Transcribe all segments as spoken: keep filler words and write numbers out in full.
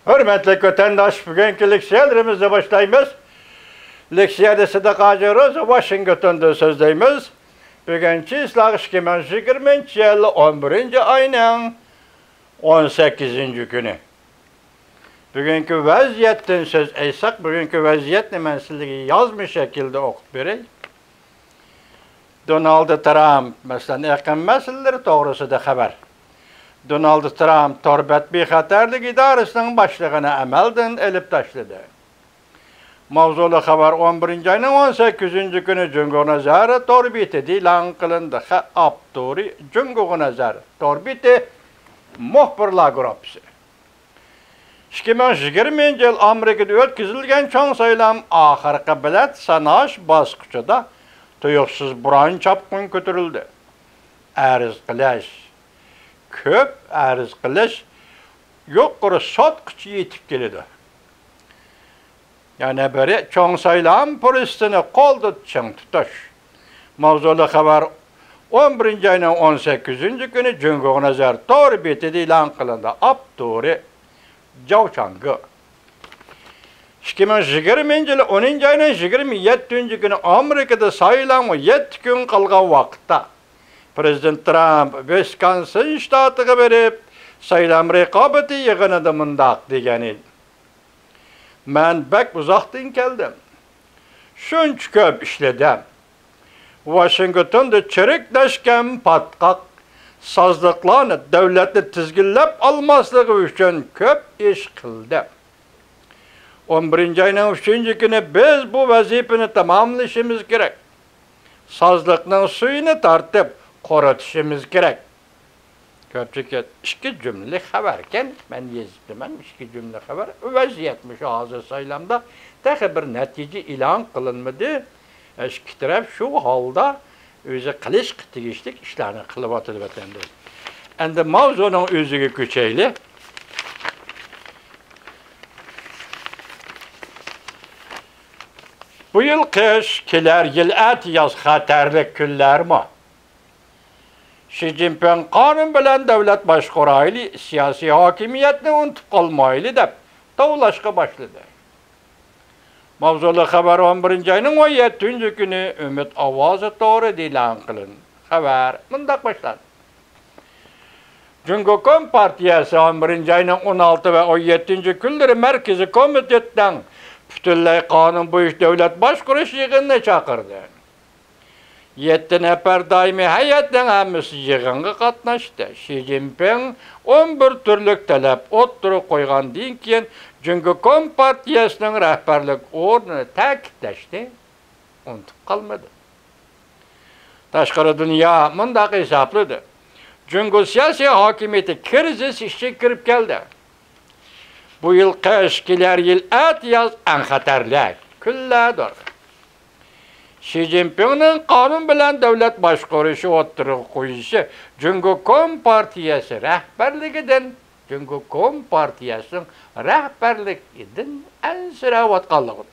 ھۆرمەتلىك ۋەتەنداش، بۈگۈنكى لېكسىيەلىرىمىزنى باشلايمىز. لېكسىيەدە سىدىق ھاجى روزى ۋاشىنگتوندىن سۆزلەيمىز. بۈگۈن چىسلاغ ئىككى مىڭ يىگىرمىنچى يىل ئون بىرىنچى ئاينىڭ ئون سەككىزىنچى كۈنى. بۈگۈنكى ۋەزىيەتتىن سۆز ئېيتساق، بۈگۈنكى ۋەزىيەتنى مەن سىلەرگە يازما شەكىلدە ئوقۇپ بېرەي. دونالد ترامپ، مەسىلەن، ئېقىم مەسىلىلىرى توغرىسىدا خەۋەر. دونالد ترامپ تور بەت بىخەتەرلىك ئىدارىسىنىڭ باشلىقىنى ئەمەلدىن ئېلىپ تاشلىدى. ماۋزۇلۇق خەۋەر ئون بىرىنچى ئاينىڭ ئون سەككىزىنچى كۈنى جۇڭگو نەزەر تور بېتىدە ئېلان قىلىندى. خە-، ئاپتورى جۇڭگو نەزەر تور بېتى مۇخبىرلار گۇرۇپپىسى. ئىككى مىڭ يىگىرمىنچى يىل ئامېرىكىدا ئۆتكۈزۈلگەن چوڭ سايلام، ئاخىرقى بېلەت ساناش باسقۇچىدا تۇيۇقسىز بوران چاپقۇن كۆتۈرۈلدى. ئەرز قىلىش، كۆپ ئەرز قىلىش يۇقىرى سوتقىچە يېتىپ كېلىدۇ. يەنە بىرى، چوڭ سايلام پۇرسىتىنى قولدا چىڭ تۇتۇش. ماۋزۇلۇق خەۋەر ئون بىرىنچى ئاينىڭ ئون سەككىزىنچى كۈنى جۇڭگو نەزەر تور بېتىدە ئېلان قىلىندى. ئاپتورى جاۋ چاڭگې. ئىككى مىڭ يىگىرمىنچى يىل ئونىنچى ئاينىڭ يىگىرمە يەتتىنچى كۈنى ئامېرىكىدا سايلامغا يەتتە كۈن قالغان ۋاقىتتا، پىرېزىدېنت ترامپ ۋىسكونسىن شتاتىغا بېرىپ، سايلام رىقابىتى يىغىنىدا مۇنداق دېگەن ئىدى: مەن بەك ئۇزاقتىن كەلدىم. شۇنچە كۆپ ئىشلىدىم. ۋاشىنگتوندا چىرىكلەشكەن پاتقاق سازلىقلارنى دۆلەتنى تىزگىنلەپ ئالماسلىقى ئۈچۈن كۆپ ئىش قىلدىم. ئون بىرىنچى ئاينىڭ ئۈچىنچى كۈنى بىز بۇ ۋەزىپىنى تاماملىشىمىز كېرەك. سازلىقنىڭ سۈيىنى تارتىپ قۇرۇتۇشىمىز كېرەك. كۆپچىلىك، ئىككى جۈملىلىك خەۋەركەن، مەن يېزىپتىمەن، ئىككى جۈملە خەۋەر. ۋەزىيەت مۇشۇ ھازىر سايلامدا تېخى بىر نەتىجە ئېلان قىلىنمىدى. ئىككى تەرەپ شۇ ھالدا ئۆزى قىلىشقا تېگىشلىك ئىشلارنى قىلىۋاتىدۇ، ۋەتەنداش. ئەمدى ماۋزۇنىڭ ئۆزىگە كۆچەيلى. بۇ يىل قىش، كېلەر يىل ئەتىياز خەتەرلىك كۈنلەرمۇ؟ شى جىنپىڭ قانۇن بىلەن دۆلەت باشقۇرايلى، سىياسىي ھاكىمىيەتنى ئۇنتۇپ قالمايلى دەپ توۋلاشقا باشلىدى. ماۋزۇلۇق خەۋەر ئون بىرىنچى ئاينىڭ ئون يەتتىنچى كۈنى ئۈمىد ئاۋازى تورىدا ئېلان قىلىندى. خەۋەر مۇنداق باشلاندى: جۇڭگو كومپارتىيەسى ئون بىرىنچى ئاينىڭ ئون ئالتە ۋە ئون يەتتىنچى كۈنلىرى مەركىزىي كومىتېتنىڭ پۈتۈنلەي قانۇن بويىچە دۆلەت باشقۇرۇش يىغىنىنى چاقىردى. يەتتە نەپەر دائىمىي ھەيئەتنىڭ ھەممىسى يىغىنغا قاتناشتى. شى جىنپىڭ ئون بىر تۈرلۈك تەلەپ ئوتتۇرىغا قويغاندىن كېيىن، جۇڭگو كومپارتىيەسىنىڭ رەھبەرلىك ئورنىنى تەكىتلەشنى ئۇنتۇپ قالمىدى. تاشقىرى دۇنيا مۇنداق ھېسابلىدى: جۇڭگو سىياسىي ھاكىمىيىتى كىرىزىس ئىچىگە كىرىپ كەلدى. بۇ يىل قىش، كېلەر يىل ئەتىياز ئەڭ خەتەرلىك كۈنلەردۇر. شى جىنپىڭنىڭ قانۇن بىلەن دۆلەت باشقۇرۇشى ئوتتۇرىغا قويۇلۇشى جۇڭگو كومپارتىيەسى رەھبەرلىكىدىن، جۇڭگو كومپارتىيەسىنىڭ رەھبەرلىكىدىن ئەنسىرەۋاتقانلىقىدۇر.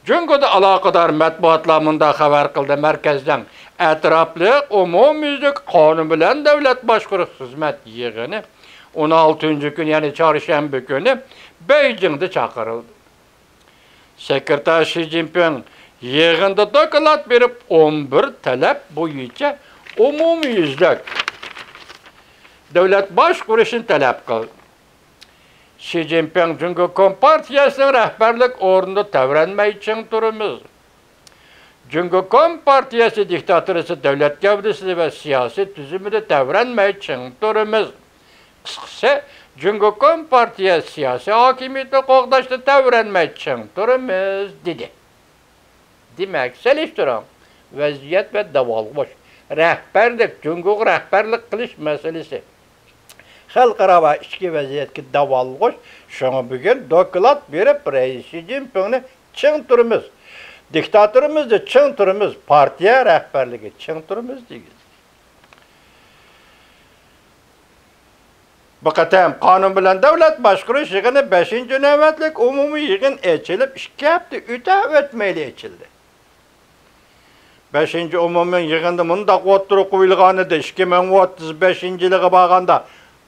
جۇڭگودا ئالاقىدار مەتبۇئاتلار مۇنداق خەۋەر قىلدى: مەركەزنىڭ ئەتراپلىق ئومۇميۈزلۈك قانۇن بىلەن دۆلەت باشقۇرۇش خىزمەت يىغىنى ئون ئالتىنچى كۈنى، يەنى چارشەنبە كۈنى بېيجىڭدا چاقىرىلدى. سېكرېتار شى جىنپىڭ يىغىندا دوكلات بېرىپ، ئون بىر تەلەپ بويىچە ئومۇميۈزلۈك دۆلەت باشقۇرۇشنى تەلەپ قىلدى. شى جىنپىڭ: جۇڭگو كومپارتىيەسىنىڭ رەھبەرلىك ئورنىدا تەۋرەنمەي چىڭ تۇرىمىز. جۇڭگو كومپارتىيەسى دىكتاتورىسى دۆلەت گەۋدىسىدە ۋە سىياسىي تۈزۈمىدە تەۋرەنمەي چىڭ تۇرىمىز. قىسقىسى، جۇڭگو كومپارتىيەسى سىياسىي ھاكىمىيىتىنى قوغداشتا تەۋرەنمەي چىڭ تۇرىمىز، دېدى. دېمەك، سېلىشتۇرۇڭ، ۋەزىيەت ۋە داۋالغۇش. رەھبەرلىك، جۇڭگوغا رەھبەرلىك قىلىش مەسىلىسى، خەلقئارا ۋە ئىچكى ۋەزىيەتكە داۋالغۇش. شۇڭا بۈگۈن دوكلات بېرىپ، رەئىس شى جىنپىڭنى چىڭ تۇرىمىز، دىكتاتورىمىزنى چىڭ تۇرىمىز، پارتىيە رەھبەرلىكى چىڭ تۇرىمىز دېگەن. بۇ قېتىم قانۇن بىلەن دۆلەت باشقۇرۇش يىغىنى بەشىنچى نۆۋەتلىك ئومۇمىي يىغىن ئېچىلىپ، ئىككى ھەپتە ئۆتە ئۆتمەيلا ئېچىلدى. بەشىنچى ئومۇمىي يىغىندا مۇنداق ئوتتۇرىغا قويۇلغانىدى: ئىككى مىڭ ئوتتۇز بەشىنچى يىلىغا بارغاندا،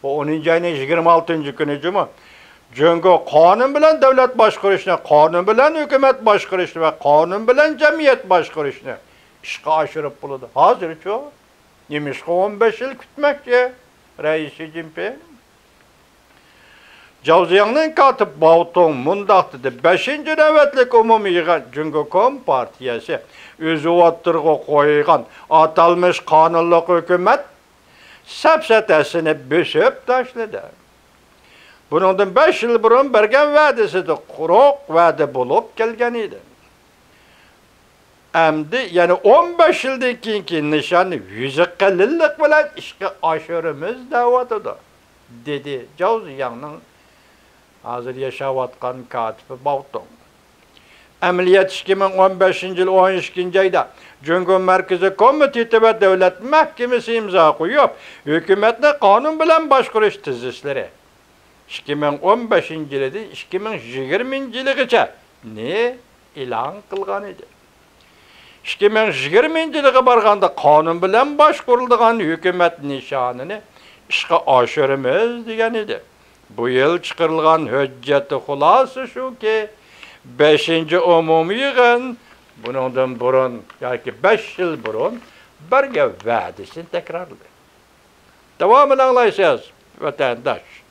بۇ ئونىنچى ئاينىڭ يىگىرمە ئالتىنچى كۈنى جۇمۇ، جۇڭگو قانۇن بىلەن دۆلەت باشقۇرۇشنى، قانۇن بىلەن ھۆكۈمەت باشقۇرۇشنى ۋە قانۇن بىلەن جەمئىيەت باشقۇرۇشنى ئىشقا ئاشۇرۇپ بولىدۇ. ھازىرچۇ؟ نېمىشقا ئون بەش يىل كۈتمەكچى رەئىس شى جىنپىڭ؟ جاۋزياڭنىڭ كاتىپى باۋتۇڭ مۇنداق دېدى، بەشىنچى نۆۋەتلىك ئومۇمىي يىغىن جۇڭگو كومپارتىيەسى ئۆزى ئوتتۇرىغا قويغان ئاتالمىش قانۇنلۇق ھۆكۈمەت سەپسەتەسىنى بۆسۈپ تاشلىدى. بۇنىڭدىن بەش يىل بۇرۇن بەرگەن ۋەدىسىدە قۇرۇق ۋەدە بولۇپ كەلگەن ئىدى. ئەمدى يەنە ئون بەش يىلدىن كېيىنكى نىشاننى يۈزى قېلىنلىق بىلەن ئىشقا ئاشۇرىمىز دەۋاتىدۇ، دېدى جاۋ زىياڭنىڭ ھازىر ياشاۋاتقان كاتىپى باۋتۇڭ. ئەمەلىيەت ئىككى مىڭ ئون بەشىنچى يىل ئون ئىككىنچى ئايدا جۇڭگو مەركىزىي كومىتېتى ۋە دۆلەت مەھكىمىسى ئىمزا قويۇپ، ھۆكۈمەتنى قانۇن بىلەن باشقۇرۇش تۈزۈشلىرى ئىككى مىڭ ئون بەشىنچى يىلىدىن ئىككى مىڭ يىگىرمىنچى يىلىغىچە نى ئېلان قىلغان ئىدى. ئىككى مىڭ يىگىرمىنچى يىلىغا بارغاندا قانۇن بىلەن باشقۇرۇلىدىغان ھۆكۈمەت نىشانىنى ئىشقا ئاشۇرىمىز دېگەن ئىدى. بۇ يىل چىقىرىلغان ھۆججەتتە خۇلاسە شۇكى، بەشىنچى ئومۇمىي يىغىن بۇنىڭدىن بۇرۇن ياكى بەش يىل بۇرۇن بەرگەن ۋەدىسىنى تەكرارلىدى. داۋامىنى ئاڭلايسىز، ۋەتەنداش.